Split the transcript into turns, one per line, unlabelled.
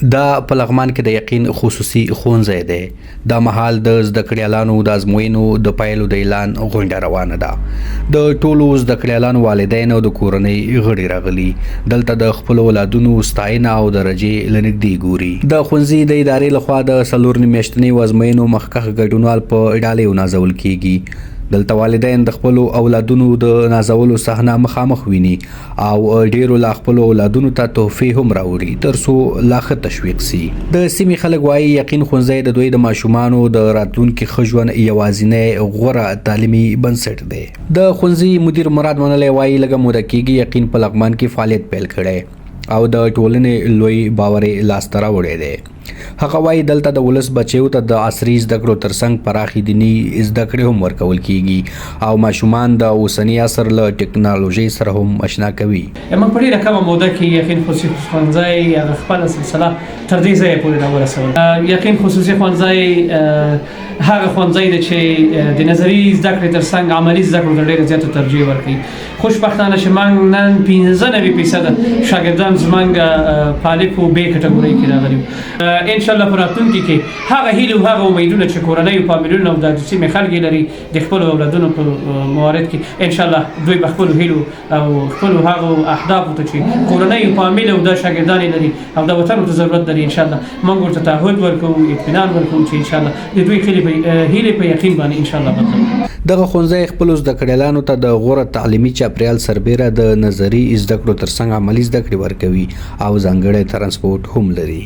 دا په لغمان کې د یقین خصوصي ښوونځی دی. دا مهال د زده کړیالانو د ازموینو د پایلو د اعلان غونډه روانه ده. د ټولو زده کړیالانو والدین او د کورنۍ غړي راغلي دلته د خپلو اولادونو ستاینه او درجې له نږدې ګوري. د ښوونځي د ادارې لخوا د 4 میاشتنیو ازموینو مخکښ ګډونوال په ډالیو نازول کیږي. دلته والدین د خپلو اولادونو د نازولو صحنه مخامخ ویني او ډیرو لا خپلو اولادونو ته تحفې هم راوړي ترڅو لا ښه تشویق سي. د سیمې خلک وايي یقین ښوونځی د دوی د ماشومانو د راتلونکي ښه ژوند یوازینی غوره تعلیمي بنسټ دی. د ښوونځي مدیر مراد منلی وايي لږه موده کیږي یقین په لغمان کې فعالیت پیل کړی او د ټولنې لوی باور یې لاسته راوړی دی. هغه وايي دلته د ولس بچیو ته د عصري زده کړو ترڅنګ پراخې دیني زده کړې هم ورکول کیږي او ماشومان د اوسني عصر له ټکنالوژۍ سره هم اشنا کوي.
موږ په ډیره کمه موده کې یقین خصوصي ښوونځی هغه خپله سلسله تر دې ځایه پورې راورسول. یقین خصوصي ښوونځی هغه ښوونځی دی چې د نظري زده کړې ترڅنګ عملي زده کړو ته ډیره زیاته ترجیح ورکوي. خوشبختانه چې موږ نن 95% شاګردان زموږ په الف او بې کټګورۍ کې راغلي. ان شاء الله په راتلونکي کې هغه هیلې او هغه امیدونه چې کورنۍ او فامیلونه او د سیمې خلک یې لري د خپلو اولادونو په موارد کې ان شاء الله دوی به خپلو هیلو او خپلو هغو اهدافو ته چې کورنۍ او فامیل او د شاګردان یې لري او د وطن ورته ضرورت لري ان شاء الله موږ ورته تعهد ورکوو، اطمینان ورکوو چې ان شاء الله د دوی هیلې په یقین باندې ان شاء الله بدلوو.
دغه ښوونځی خپلو زده کړیالانو ته د غوره تعلیمي چاپریال سربیره د نظري زده کړو ترڅنګ عملي زده کړې ورکوي او ځانګړی ترانسپورت هم لري.